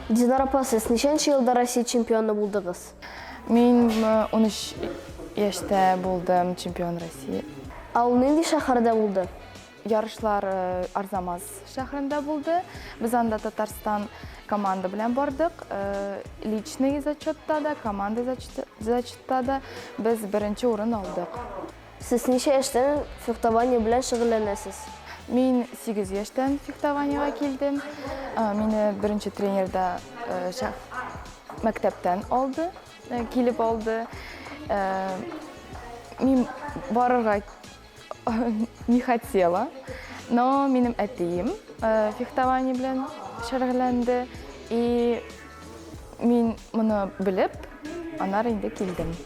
Динара апа, сез ничәнче елда Россия чемпионы булдыгыз? Мин 13 яшьтә булдым чемпион России. Ә ул нинди шәһәрдә булды? Ярышлар Арзамас шәһәрендә булды. Без анда Татарстан команда белән бардык. Личный зачетта да, команда зачетта да без беренче урын алдык. Сез ничә яшьтән фехтование белән шөгыльләнәсез? Мин 8 яшьтән фехтованиегә килдем. Мине беренче тренер да мәктәптән алды, килеп алды. Мин барырга не хотела, но минем әтием фехтование белән шөгыльләнде. И мин моны белеп, аннары инде килдем.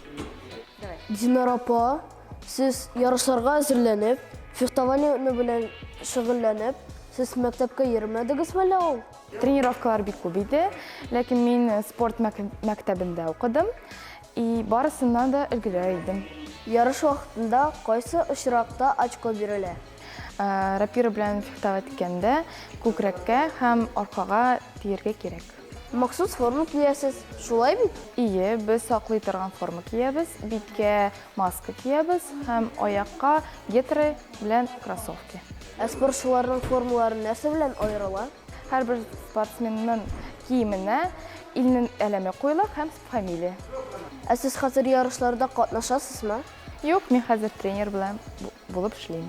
Динара апа, сез ярышларга әзерләнеп, фехтование белән шөгыльләнеп, сез мәктәпкә йөрмәдегезме әллә ул? Тренировкалар бик күп иде, ләкин мин спорт мәктәбендә укыдым и барысына да өлгерә идем. Ярыш вакытында кайсы очракта очко бирелә? Рапира белән фехтовать иткәндә күкрәккә һәм аркага тиергә кирәк. Махсус форма киясез, шулай бит? Ие, без саклый торган форма киябез, биткә маска киябез һәм аякка гетры белән кроссовки. Ә спортчыларның формалары нәрсә белән аерыла? Һәрбер спортсменның киеменә илнең әләме куела һәм фамилия. Ә сез хәзер ярышларда катнашасызмы? Юк, мин хәзер тренер белән булып эшлим.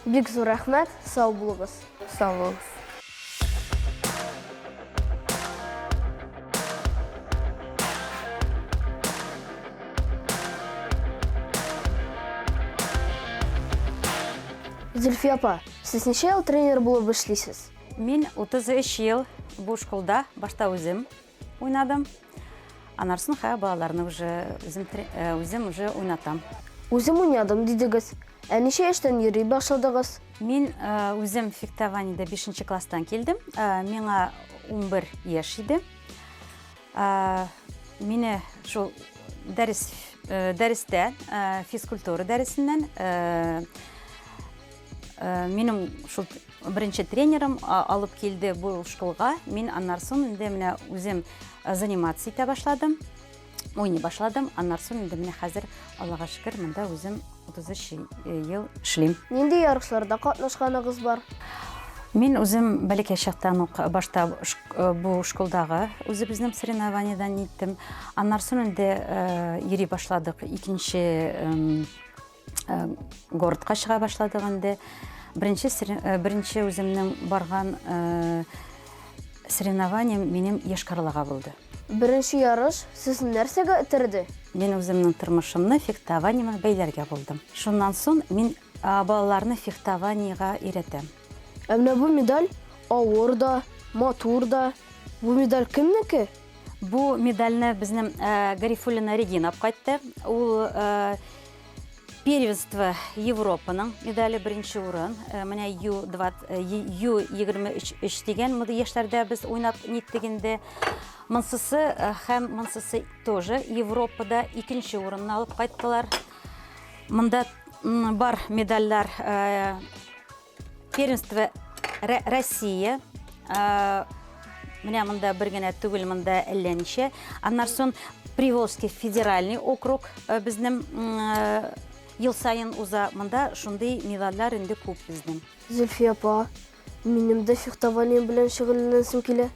Бик зур рәхмәт, сау булыгыз. Сау булыгыз. Зөлфия апа, сез ничә ел тренер булып эшлисез? Мин 33 ел бу школда башта үзем уйнадым. Аннан соң хә балаларны уже үзем, э, үзем уже уйнатам. Үзем уйнадым дидегез. Ә ничә яшьтән йөри башладыгыз? Мин э, үзем фехтованиедә 5 класстан килдем. Э, миңа 11 яшь иде. Мине шул дәрес дәрестә физкультура дәресеннән минем шул беренче тренерым алып килде бу школга. Мин аннан соң инде менә үзем заниматься итә башладым. Уйный башладым. Аннан соң инде менә хәзер Аллага шөкер, монда үзем 33 ел эшлим. Нинди ярышларда катнашканыгыз бар? Мин үзем бәләкәй чактан ук башта бу школдагы үзебезнең соревнованиедан ниттем. Аннан соң инде йөри башладык. Икенче городка чыга башладык инде. Беренче беренче үземнең барган соревнованием минем Йошкар-Олага булды. Беренче ярыш сезне нәрсәгә этәрде? Мин үземнең тормышымны фехтованиемә бәйләргә булдым. Шуннан соң мин балаларны фехтованиегә өйрәтәм. Ә менә бу медаль авыр да, матур да. Бу медаль кемнеке? Бу медальне безнең Гарифуллина Регина алып кайтты. Ул Первенство Европаның медале беренче урын. Менә Ю-23 дигән мондый яшьләрдә без уйнап ниттек инде. Монсысы һәм монсысы тоже Европада икенче урынны алып кайттылар. Монда бар медальләр Первенство Россия. Менә монда бер генә түгел, монда әллә ничә. Аннан соң Приволжский федеральный округ безнең ел саен уза. Монда шундый медальләр инде күп безнең. Зөлфия апа, минем дә фехтование белән шөгыльләнәсем килә.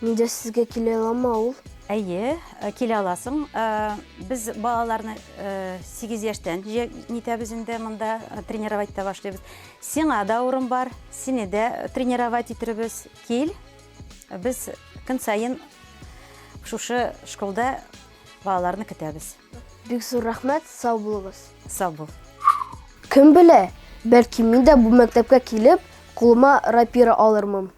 Мин дә сезгә килә аламмы ул? Әйе, килә аласың. Без балаларны 8 яшьтән нитәбез инде монда тренировать итә башлыйбыз. Сиңа да урын бар, сине дә тренировать итербез. Кил. Без көн саен шушы школда балаларны көтәбез. Бик зур рәхмәт, сау булыгыз. Сау бул. Кем белә, бәлки мин дә бу мәктәпкә килеп, кулыма рапира алырмын.